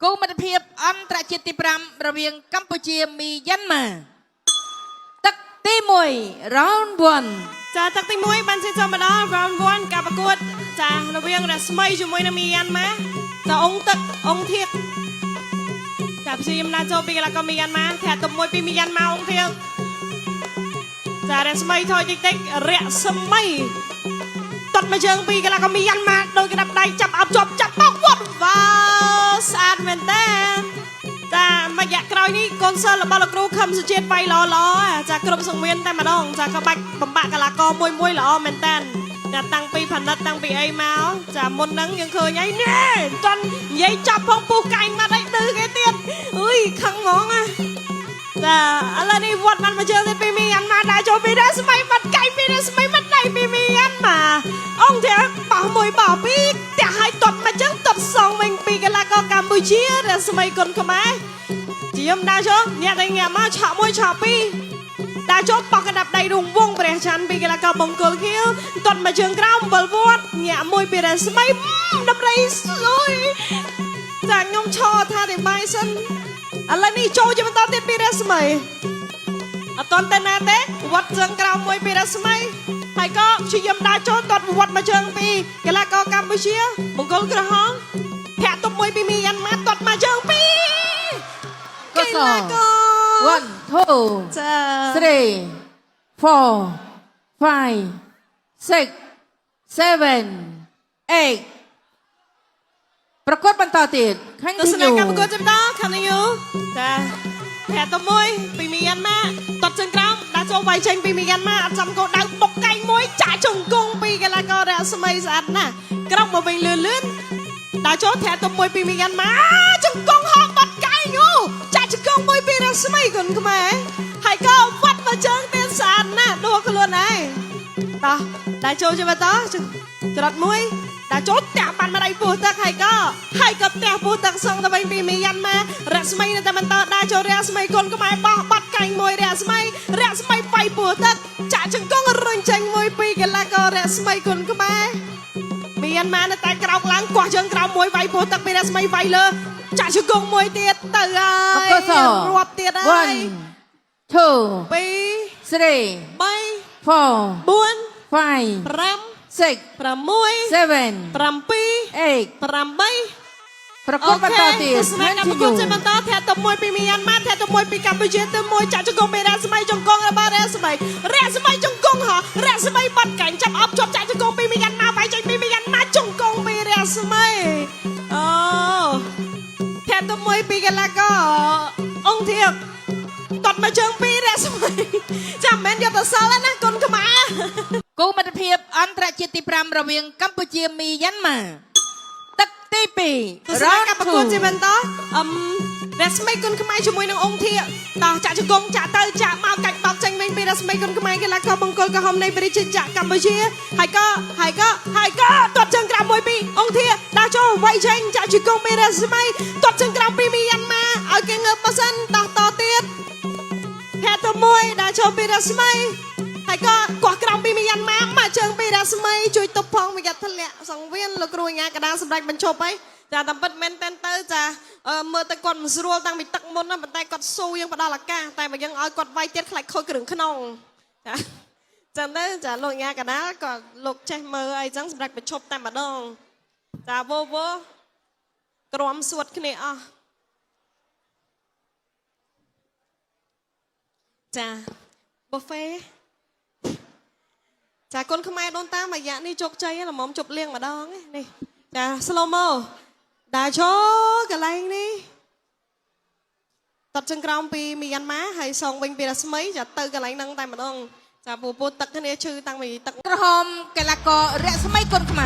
គូមិត្តភាពអន្តរជាតិទី5រវាងកម្ពុជាមីយ៉ាន់ម៉ាទឹកទី1 round 1 ចាទឹកទី1បានជិះចូលមកដល់ round 1ការប្រកួតចារវាងរស្មីជាមួយនឹងមីយ៉ាន់ម៉ាចាអង្គទឹកអង្គធៀបចាព្យាយាមណាចូលពីកីឡាករមីយ៉ាន់ម៉ាធាក់តុបមួយពីមីយ៉ាន់ម៉ាអង្គធៀបចារស្មីថយតិចតិចរស្មីតត់មកជើងពីកីឡាករមីយ៉ាន់ម៉ាដោយកណ្ដាប់ដៃចាប់អោបជាប់ចាប់បោកវត្តវ៉ាវស្អាតមែនតើចាមួយរយៈក្រោយនេះកូនសិស្សរបស់លោកគ្រូខឹមសុជាតិវាយល្អល្អចាគ្រប់សង្វៀនតែម្ដងចាក៏បាច់បំបាក់កីឡាករមួយមួយល្អមែនតើចាតាំងពីផណិតតាំងពីអីមកចាមុនហ្នឹងយើងឃើញអីនេះមិនទាន់និយាយចាប់ផងពុះកែងមកអីឌឺគេទៀតអុយខឹងហ្មងណាចាឥឡូវនេះវត្តបានមកជើងទៅពីមីយ៉ាន់ម៉ាដែរចូលពីរស្មៃបាត់កែងពីរស្មៃបាត់ដៃពីមីយ៉ាន់ម៉ាអង្គធាបោះមួយបោះពីរផ្ទះឲ្យទាត់មកជើងទាត់សងវិញពីកីឡាករកម្ពុជារស្មីគុណខ្មែរជាមដើរចូលញាក់ទៅញាក់មកឆក់មួយឆក់ពីរដើរចូលបោះកណ្ដាប់ដៃរងវងព្រះច័ន្ទពីកីឡាករបង្គោលខៀវទាត់មកជើងក្រោមវិលវត្តញាក់មួយពីរស្មីដំរីស្លុយចាខ្ញុំឈរថាទេបាយសិនឥឡូវនេះចូលជាបន្តទៀតពីរស្មីអត់តន់ទៅណាទេវត្តជើងក្រោមមួយពីរស្មីហើយក៏ព្យាយាមដើរចូលទាត់វត្តមកជើងពីកីឡាករកម្ពុជាបង្គោលក្រហមធាក់តុបមួយពីមីយ៉ាន់ម៉ាទាត់មកជើងពីរ កស កីឡាករ 1 2 ចា 3 4 5 6 7 8ប្រកួតបន្តទៀតខាង ទស្ស ទីយូ នកម្មប្រកួតជាបន្តខាងនេះយូចាធាក់តុបមួយពីមីយ៉ាន់ម៉ាទាត់ជើងក្រោមដើរចូលវាយចេញពីមីយ៉ាន់ម៉ាអត់ចំគោលដៅបុកកែងមួយចាក់ជង្គង់ពីកីឡាកររស្មីស្អាតណាស់ក្រោកមកវិញលឿនលឿនដើរចូលធាក់តុបមួយពីមីយ៉ាន់ម៉ាជង្គង់ហោបាត់កែងអូចាក់ជង្គង់មួយពីរស្មីគុនខ្មែរហើយក៏វត្តមកជើងទៀតស្អាតណាស់ដួលខ្លួនឯងតោះដើរចូលជាបន្តច្រត់មួយដើរចូលផ្ទះបានមកដៃពោះទឹកហើយក៏ហើយក៏ផ្ទះពោះទឹកសងទៅវិញពីមីយ៉ាន់ម៉ារស្មីនៅតែបន្តដើរចូលរស្មីគុនខ្មែរបោះបាត់កែងមួយរស្មីរស្មីបៃពោះទឹកចាក់ជង្គង់រុញចេញមួយពីកីឡាកររស្មីគុនខ្មែរមានម៉ានៅតែក្រោកឡើងកោះជើងក្រោមមួយវាយពោះទឹកពីរស្មីវាយលើចាក់ជង្គង់មួយទៀតទៅហើយ កស រាប់ទៀតហើយ 1 2 2 3 3 4 4 5 5 6 6 7 7 8 8 ប្រកួតបន្តទៀត ទស្សនកម្មប្រកួតជាបន្តធាក់ទៅមួយពីមីយ៉ាន់ម៉ាធាក់ទៅមួយពីកម្ពុជាទៅមួយចាក់ជង្គង់ពីរស្មីជង្គង់របស់រស្មីរស្មីជង្គង់ហ៎រស្មីបាត់កាញ់ចាប់អប់ជាប់ចាក់ជង្គង់ពីមីយ៉ាន់ម៉ាវាយចេញពីមីយ៉ាន់ម៉ាជង្គង់ពីរស្មីអូធាក់ទៅមួយពីកីឡាករអង្គធៀបតត់មកជើងពីរស្មីចាំមិនយកទៅសល់ណាគុនខ្មែរ គូមិត្តភាពអន្តរជាតិទី5រវាងកម្ពុជាមីយ៉ាន់ម៉ាទឹកទី ទស្ស 2 នកម្មប្រកួតជាបន្តអឹមរស្មីគុណខ្មែរជាមួយនឹងអង្គធៀតោះចាក់ជង្គង់ចាក់ទៅចាក់មកកាច់បោកចេញវិញពីរស្មីគុណខ្មែរកីឡាករបង្គោលក្រហមនៃប្រជាជាតិកម្ពុជាហើយក៏ហើយក៏ហើយក៏ទាត់ជើងក្រោមមួយពីរអង្គធៀដើរចូលវាយចេញចាក់ជង្គង់ពីរស្មីទាត់ជើងក្រោមពីមីយ៉ាន់ម៉ាឲ្យគេងើបមកសិនតោះតទៀតហេតុទៅមួយដើរចូលពីរស្មីហើយក៏កោះក្រោមពីមីយ៉ាន់ម៉ាមកជើងពីរស្មីជួយទប់ផងប្រយ័ត្នធ្លាក់សង្វៀនលោកគ្រូអាញាកដាសម្រាប់បញ្ឈប់អីចាតាមពិតមែនតែនទៅចាមើលទៅគាត់មិនស្រួលតាំងពីទឹកមុនណាប៉ុន្តែគាត់ស៊ូយើងផ្ដល់ឱកាសតែបើយើងឲ្យគាត់វាយទៀតខ្លាចខូចគ្រឿងក្នុងចាចឹងទៅចាលោកអាញាកដាក៏លោកចេះមើលអីចឹងសម្រាប់បញ្ឈប់តែម្ដងចាវោវោក្រមសួតគ្នាអស់ចាប៊ូហ្វេចាគុនខ្មែរដូនតាមរយៈនេះជោគជ័យល្មមជប់លៀងម្ដងនេះចា slow mo ដើរចូលកន្លែងនេះតត់ជើងក្រោមពីមីយ៉ាន់ម៉ាហើយសងវិញពីរស្មីចាទៅកន្លែងហ្នឹងតែម្ដងចាពូពូទឹកគ្នាឈឺតាំងពីទឹក ក្រហមកីឡាកររស្មីគុនខ្មែរ